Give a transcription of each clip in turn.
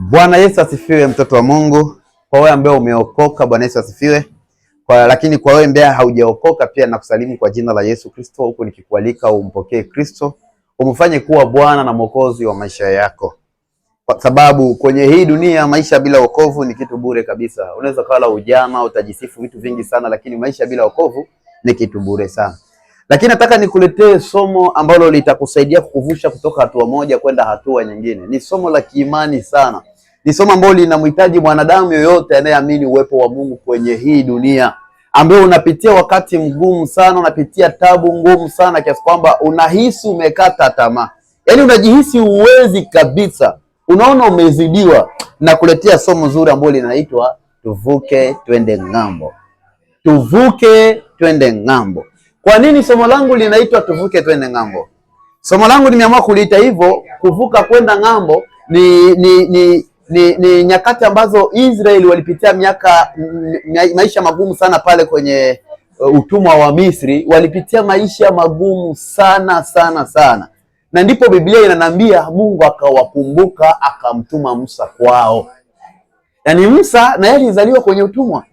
Bwana Yesu asifiwe, mtoto wa Mungu. Kwa wewe ambaye umeokoka, Bwana Yesu asifiwe. Lakini kwa wewe ambaye haujaokoka pia nakusalimu kwa jina la Yesu Kristo, huku nikikualika umpokee Kristo, umfanye kuwa Bwana na Mwokozi wa maisha yako, kwa sababu kwenye hii dunia maisha bila wokovu ni kitu bure kabisa. Unaweza kala ujana, utajisifu vitu vingi sana, lakini maisha bila wokovu ni kitu bure sana. Lakini nataka nikuletee somo ambalo litakusaidia kukuvusha kutoka hatua moja kwenda hatua nyingine. Ni somo la kiimani sana, ni somo ambalo linamhitaji mwanadamu yoyote anayeamini uwepo wa Mungu kwenye hii dunia, ambayo unapitia wakati mgumu sana, unapitia tabu ngumu sana, kiasi kwamba unahisi umekata tamaa, yaani unajihisi uwezi kabisa, unaona umezidiwa. Na kuletea somo zuri ambalo linaitwa tuvuke twende ng'ambo. Tuvuke twende ng'ambo. Kwa nini somo langu linaitwa tuvuke twende ng'ambo? Somo langu nimeamua kuliita hivyo, kuvuka kwenda ng'ambo ni nyakati ambazo Israeli walipitia maisha magumu sana pale kwenye utumwa wa Misri. Walipitia maisha magumu sana sana sana, na ndipo Biblia inanambia Mungu akawakumbuka akamtuma Musa kwao. Yaani Musa na yeye alizaliwa kwenye utumwa,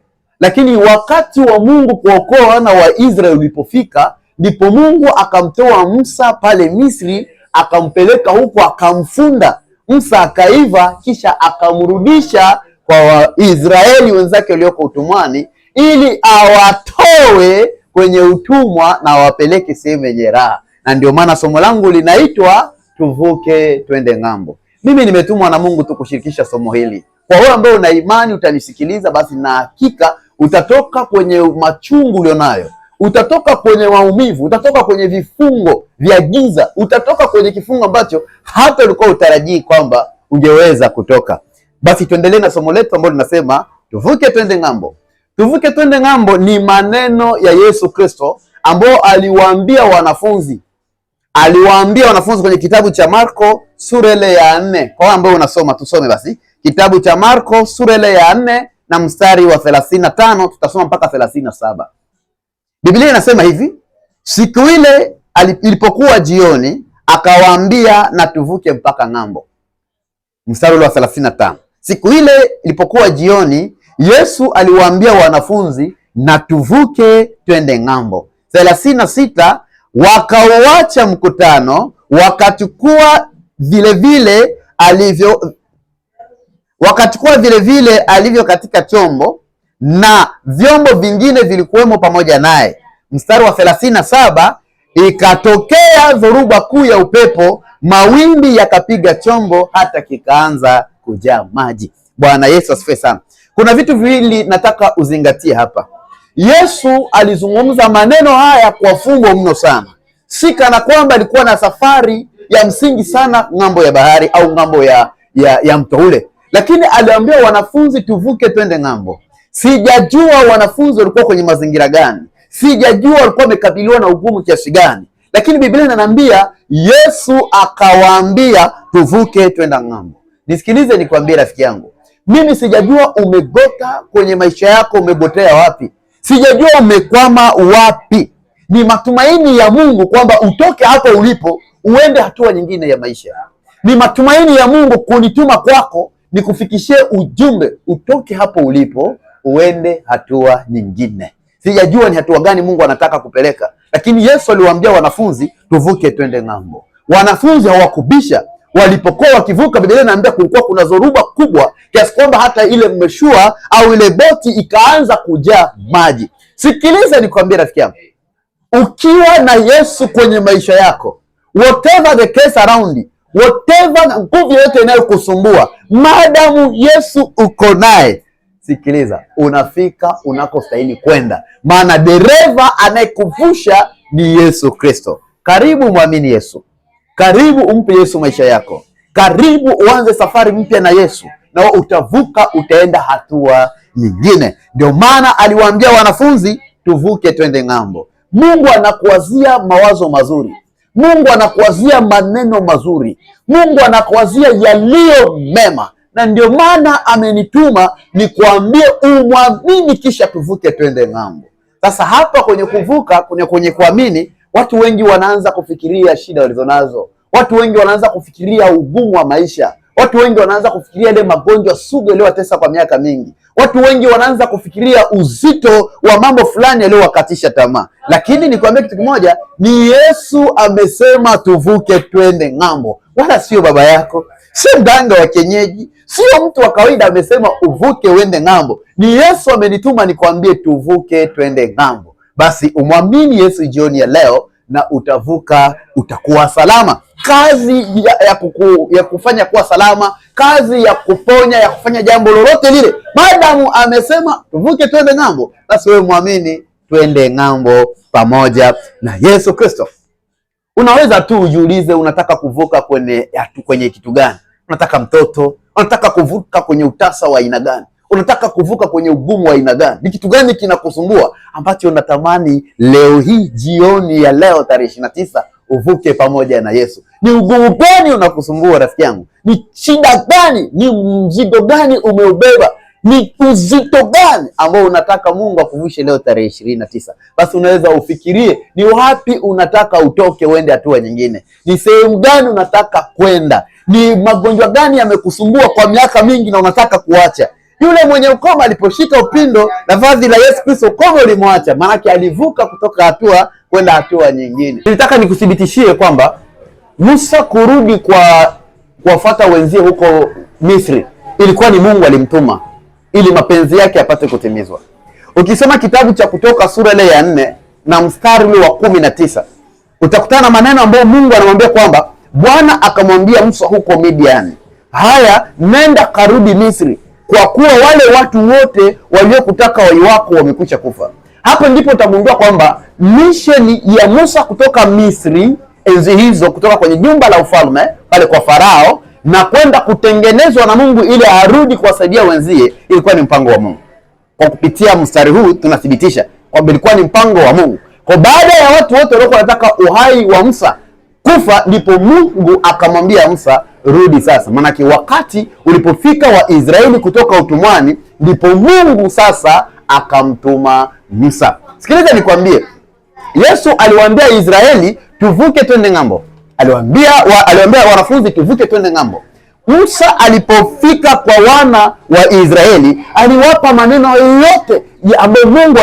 lakini wakati wa Mungu kuokoa wana wa Israeli ulipofika, ndipo Mungu akamtoa Musa pale Misri, akampeleka huko, akamfunda Musa akaiva, kisha akamrudisha kwa Waisraeli wenzake walioko utumwani, ili awatoe kwenye utumwa na awapeleke sehemu yenye raha. Na ndio maana somo langu linaitwa tuvuke twende ng'ambo. Mimi nimetumwa na Mungu tu kushirikisha somo hili. Kwa wewe ambaye una imani utanisikiliza, basi na hakika utatoka kwenye machungu ulionayo, utatoka kwenye maumivu, utatoka kwenye vifungo vya giza, utatoka kwenye kifungo ambacho hata ulikuwa utarajii kwamba ungeweza kutoka. Basi tuendelee na somo letu ambalo linasema tuvuke twende ng'ambo. Tuvuke twende ng'ambo ni maneno ya Yesu Kristo ambao aliwaambia wanafunzi. Aliwaambia wanafunzi kwenye kitabu cha Marko sura ile ya 4. Kwa ambao unasoma tusome basi. Kitabu cha Marko sura ile ya 4 na mstari wa 35 tutasoma mpaka 37. Biblia inasema hivi: siku ile ilipokuwa jioni, akawaambia na tuvuke mpaka ng'ambo. Mstari wa 35. Siku ile ilipokuwa jioni, Yesu aliwaambia wanafunzi na tuvuke twende ng'ambo. 36, wakauacha mkutano, wakachukua vile vile alivyo katika chombo, na vyombo vingine vilikuwemo pamoja naye. Mstari wa 37, ikatokea dhoruba kuu ya upepo, mawimbi yakapiga chombo hata kikaanza kujaa maji. Bwana Yesu asifiwe sana. Kuna vitu viwili nataka uzingatie hapa. Yesu alizungumza maneno haya kwa fumbo mno sana, si kana kwamba alikuwa na safari ya msingi sana ng'ambo ya bahari au ng'ambo ya mto ule, lakini aliambia wanafunzi tuvuke twende ng'ambo. Sijajua wanafunzi walikuwa kwenye mazingira gani, sijajua walikuwa wamekabiliwa na ugumu kiasi gani, lakini Biblia inaniambia Yesu akawaambia tuvuke twenda ng'ambo. Nisikilize nikwambie rafiki yangu, mimi sijajua umegota kwenye maisha yako, umegotea wapi, sijajua umekwama wapi. Ni matumaini ya Mungu kwamba utoke hapo ulipo uende hatua nyingine ya maisha. Ni matumaini ya Mungu kunituma kwako nikufikishie ujumbe, utoke hapo ulipo uende hatua nyingine. Sijajua ni hatua gani Mungu anataka kupeleka, lakini Yesu aliwaambia wanafunzi tuvuke twende ng'ambo. Wanafunzi hawakubisha. Walipokuwa wakivuka, Biblia inaambia kulikuwa kuna dhoruba kubwa kiasi kwamba hata ile meshua au ile boti ikaanza kujaa maji. Sikiliza nikwambie rafiki yangu, ukiwa na Yesu kwenye maisha yako, whatever the case around, whatever nguvu yoyote inayokusumbua, maadamu Yesu uko naye, sikiliza, unafika unakostahili kwenda, maana dereva anayekuvusha ni Yesu Kristo. Karibu mwamini Yesu, karibu umpe Yesu maisha yako, karibu uanze safari mpya na Yesu, na utavuka, utaenda hatua nyingine. Ndio maana aliwaambia wanafunzi tuvuke twende ng'ambo. Mungu anakuwazia mawazo mazuri, Mungu anakuwazia maneno mazuri, Mungu anakuwazia yaliyo mema, na ndio maana amenituma nikuambie umwamini, kisha tuvuke twende ng'ambo. Sasa hapa kwenye kuvuka, kwenye kuamini, watu wengi wanaanza kufikiria shida walizonazo, watu wengi wanaanza kufikiria ugumu wa maisha, Watu wengi wanaanza kufikiria yale magonjwa sugu yaliyowatesa kwa miaka mingi. Watu wengi wanaanza kufikiria uzito wa mambo fulani yaliyowakatisha tamaa. Lakini nikwambie kitu kimoja, ni Yesu amesema tuvuke twende ng'ambo, wala sio baba yako, sio mganga wa kienyeji, sio mtu wa kawaida amesema uvuke uende ng'ambo. Ni Yesu amenituma nikwambie tuvuke twende ng'ambo. Basi umwamini Yesu jioni ya leo na utavuka, utakuwa salama. Kazi ya kufanya kuwa salama, kazi ya kuponya, ya kufanya jambo lolote lile, maadamu amesema tuvuke twende ng'ambo, basi wewe mwamini, twende ng'ambo pamoja na Yesu Kristo. Unaweza tu ujiulize, unataka kuvuka kwenye kitu gani? Unataka mtoto? Unataka kuvuka kwenye utasa wa aina gani? Unataka kuvuka kwenye ugumu wa aina gani? Ni kitu gani kinakusumbua ambacho unatamani leo hii jioni ya leo tarehe 29 uvuke pamoja na Yesu? Ni ugumu gani unakusumbua rafiki yangu? Ni shida gani? Ni mzigo gani umeubeba? Ni uzito gani ambao unataka Mungu akuvushe leo tarehe 29? Basi unaweza ufikirie ni wapi unataka utoke uende hatua nyingine, ni sehemu gani unataka kwenda, ni magonjwa gani yamekusumbua kwa miaka mingi na unataka kuacha. Yule mwenye ukoma aliposhika upindo na vazi la Yesu Kristo, ukoma ulimwacha, maanake alivuka kutoka hatua kwenda hatua nyingine. Nilitaka nikuthibitishie kwamba Musa kurudi kwa kuwafuata wenzie huko Misri ilikuwa ni Mungu alimtuma ili mapenzi yake yapate kutimizwa. Ukisoma kitabu cha Kutoka sura ile ya 4 na mstari ule wa 19 utakutana na maneno ambayo Mungu anamwambia kwamba Bwana akamwambia Musa huko Midiani, haya, nenda karudi Misri, kwa kuwa wale watu wote waliokutaka wai wako wamekwisha kufa. Hapo ndipo utagundua kwamba misheni ya Musa kutoka Misri enzi hizo, kutoka kwenye jumba la ufalme pale kwa Farao na kwenda kutengenezwa na Mungu ili arudi kuwasaidia wenzie, ilikuwa ni mpango wa Mungu. Kwa kupitia mstari huu tunathibitisha kwamba ilikuwa ni mpango wa Mungu. Kwa baada ya watu wote waliokuwa wanataka uhai wa Musa kufa, ndipo Mungu akamwambia Musa, rudi sasa. Maanake wakati ulipofika wa Israeli kutoka utumwani, ndipo Mungu sasa akamtuma Musa. Sikiliza nikwambie, Yesu aliwaambia Israeli tuvuke twende ng'ambo. Aliwaambia wanafunzi tuvuke twende ng'ambo. Musa alipofika kwa wana wa Israeli aliwapa maneno yote ambayo Mungu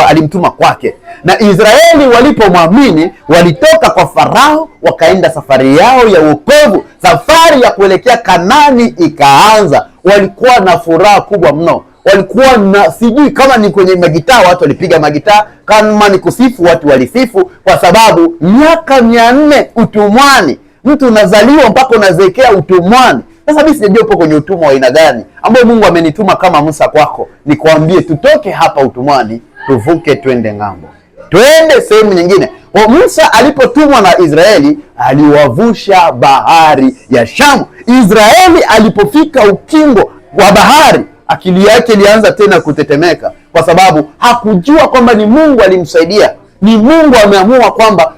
alimtuma kwake. Na Israeli walipomwamini walitoka kwa Farao wakaenda safari yao ya wokovu. Safari ya kuelekea Kanani ikaanza. Walikuwa na furaha kubwa mno. Walikuwa na, sijui kama ni kwenye magitaa watu walipiga magitaa, kama ni kusifu watu walisifu, kwa sababu miaka 400 utumwani, mtu unazaliwa mpaka unazeekea utumwani. Sasa mimi sijajua upo kwenye utumwa wa aina gani ambao Mungu amenituma kama Musa kwako nikwambie tutoke hapa utumwani, tuvuke twende ng'ambo, twende sehemu nyingine. Kwa Musa alipotumwa na Israeli aliwavusha bahari ya Shamu. Israeli alipofika ukingo wa bahari, akili yake ilianza tena kutetemeka, kwa sababu hakujua kwamba ni Mungu alimsaidia, ni Mungu ameamua kwamba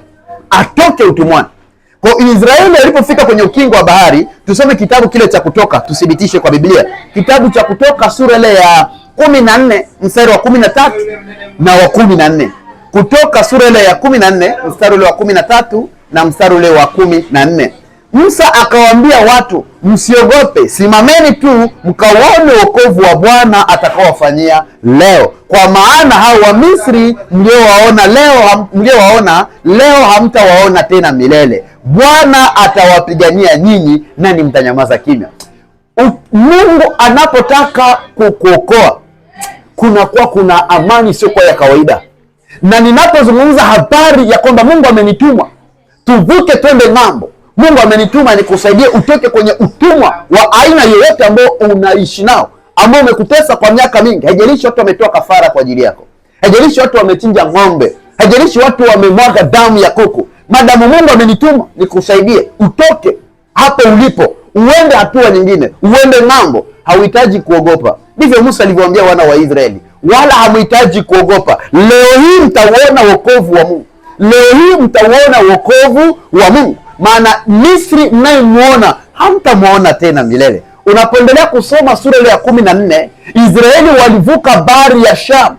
atoke utumwani. Kwa Israeli alipofika kwenye ukingo wa bahari, tusome kitabu kile cha Kutoka, tuthibitishe kwa Biblia. Kitabu cha Kutoka sura ile ya 14 mstari wa 13 na wa 14. Kutoka sura ile ya 14 mstari ule wa 13 na mstari ule wa 14. Musa akawaambia watu, msiogope, simameni tu mkauone wokovu wa Bwana atakaowafanyia leo, kwa maana hao wa Misri mliowaona leo hamtawaona tena milele. Bwana atawapigania nyinyi, nani mtanyamaza kimya? Mungu anapotaka kukuokoa kunakuwa kuna amani sio kwa ya kawaida. Na ninapozungumza habari ya kwamba Mungu amenituma tuvuke twende ng'ambo, Mungu amenituma nikusaidie utoke kwenye utumwa wa aina yoyote ambao unaishi nao, ambao umekutesa kwa miaka mingi. Haijalishi watu wametoa kafara kwa ajili yako, haijalishi watu wamechinja ng'ombe, haijalishi watu wamemwaga damu ya kuku, madamu Mungu amenituma nikusaidie utoke hapo ulipo, uende hatua nyingine, uende ng'ambo. Hauhitaji kuogopa. Ndivyo Musa alivyoambia wana wa Israeli, wala hamhitaji kuogopa. Leo hii mtauona wokovu wa Mungu, leo hii mtauona wokovu wa Mungu, maana Misri mnayemuona hamtamuona tena milele. Unapoendelea kusoma sura ile ya 14, Israeli walivuka bahari ya Shamu,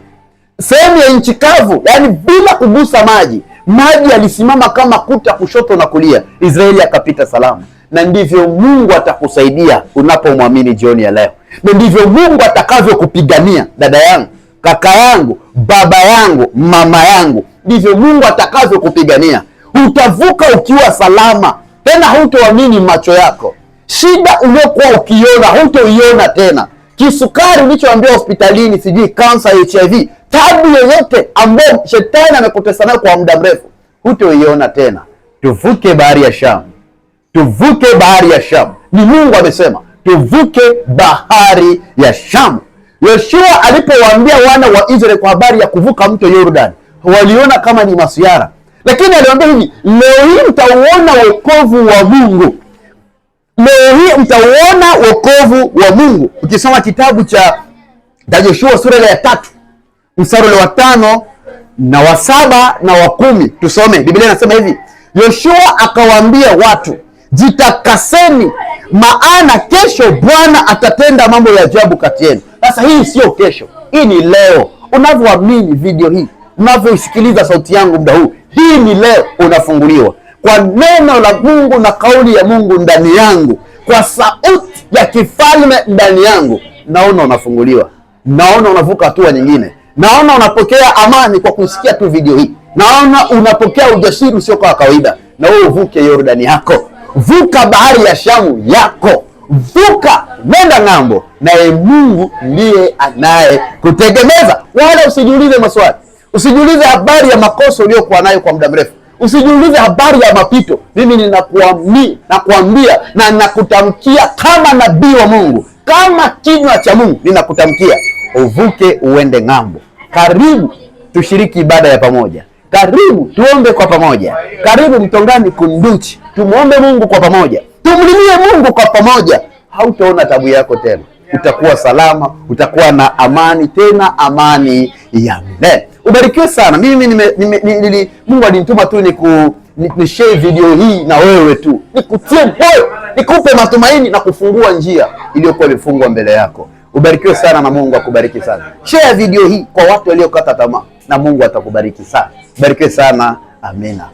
sehemu ya nchi kavu, yaani bila kugusa maji. Maji yalisimama kama kuta kushoto na kulia, Israeli akapita salama. Na ndivyo Mungu atakusaidia unapomwamini jioni ya leo, na ndivyo Mungu atakavyokupigania dada yangu, kaka yangu, baba yangu, mama yangu, ndivyo Mungu atakavyokupigania. Utavuka ukiwa salama, tena hutoamini macho yako. Shida uliokuwa ukiona hutoiona tena. Kisukari ulichoambiwa hospitalini, sijui kansa, HIV, tabu yoyote ambayo shetani amekutesa nayo kwa muda mrefu, hutoiona tena. Tuvuke bahari ya Shamu, tuvuke bahari ya Shamu. Ni Mungu amesema tuvuke bahari ya Shamu. Yoshua alipowaambia wana wa Israeli kwa habari ya kuvuka mto Yordani, waliona kama ni masiara, lakini aliwaambia hivi, leo hii mtauona wokovu wa Mungu. Leo hii mtauona wokovu wa Mungu. Ukisoma kitabu cha Yoshua sura ile ya 3 mstari ule wa 5 na wa 7 na wa 10, tusome. Biblia inasema hivi, Yoshua akawaambia watu, jitakaseni, maana kesho Bwana atatenda mambo ya ajabu kati yenu. Sasa hii sio kesho, hii ni leo. Unavyoamini video hii, unavyoisikiliza sauti yangu muda huu, hii ni leo unafunguliwa kwa neno la Mungu na kauli ya Mungu ndani yangu, kwa sauti ya kifalme ndani yangu. Naona unafunguliwa, naona unavuka hatua nyingine, naona unapokea amani kwa kusikia tu video hii, naona unapokea ujasiri usio kwa kawaida. Na wewe uvuke Yordani yako, vuka bahari ya Shamu yako, vuka, nenda ng'ambo, naye Mungu ndiye anaye kutegemeza. Wala usijiulize maswali, usijiulize habari ya makosa uliyokuwa nayo kwa muda mrefu, usijiulize habari ya mapito. Mimi ninakuamini, nakuambia na nakutamkia kama nabii wa Mungu, kama kinywa cha Mungu, ninakutamkia uvuke uende ng'ambo. Karibu tushiriki ibada ya pamoja, karibu tuombe kwa pamoja, karibu Mtongani Kunduchi, tumuombe Mungu kwa pamoja, tumlilie Mungu kwa pamoja. Hautaona tabu yako tena, utakuwa salama, utakuwa na amani, tena amani ya milele. Ubarikiwe sana. Mimi Mungu alinituma tu ni share video hii na wewe tu, nikutie moyo, nikupe matumaini na kufungua njia iliyokuwa imefungwa mbele yako. Ubarikiwe sana na Mungu akubariki sana. Share video hii kwa watu waliokata tamaa na Mungu atakubariki sana. Ubarikiwe sana. Amina.